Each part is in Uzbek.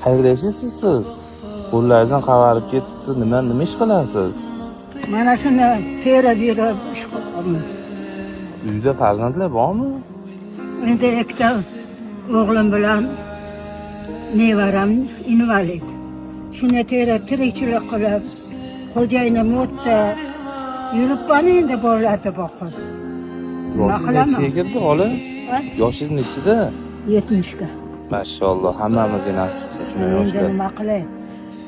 Qayerda yashaysiz siz? Qo'llaringiz ham qavarib ketibdi. Nima ish qilasiz? Mana shuni terib yurib ish qilamiz. Uyda farzandlar bormi? Endi ikkita o'g'lim bilan nevaram invalid. Shuni terib tirikchilik qilib, xo'jayinim o'tdi. Yuribman endi bolalarni boqib. Nima Yoshingiz qilaman? nechiga kirdi xola? Ha? Yoshingiz nechida? 70ga. Mashalloh, hammamizga nasib qilsin shunday Endi yoshlar. nima qilay?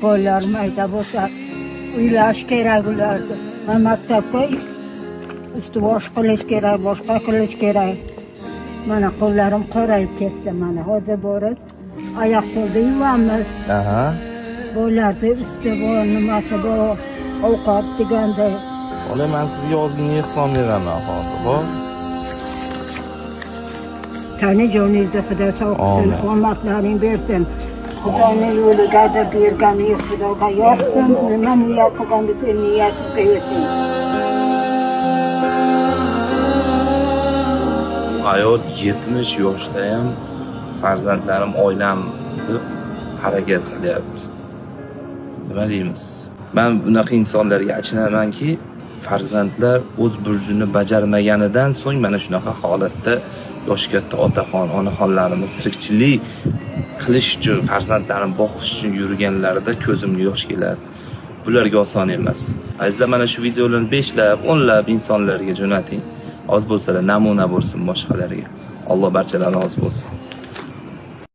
Bolalarim haydab o'tar. Uylash kerak ularni. Man maktabga usti bosh qilish kerak, boshqa qilish kerak. Mana qo'llarim qorayib ketdi mana. Hozir borib oyoq qo'lni yuvamiz. Aha. Bolalarni usti bor, nimasi bor, ovqat deganday. Xola, men sizga ozgina ehson beraman hozir, xo'p? Tani joningizni Xudo sog' qilsin, Amin. omadlaring bersin. Xudoni yo'liga deb berganingiz Xudoga yoqsin. Nima niyat qilgan bo'lsa niyatiga yeting. Bu ayol 70 yoshda ham farzandlarim, oilam deb harakat qilyapti. Nima deymiz? Men bunaqa insonlarga achinamanki, farzandlar o'z burjini bajarmaganidan so'ng mana shunaqa holatda yoshi katta otaxon, onaxonlarimiz tirikchilik qilish uchun, farzandlarini boqish uchun yurganlarida ko'zimga yosh keladi. Bularga oson emas. Azizlar, mana shu videolarni 5lab, 10lab insonlarga jo'nating. Oz bo'lsa-da namuna bo'lsin boshqalarga. Alloh barchadan rozi bo'lsin.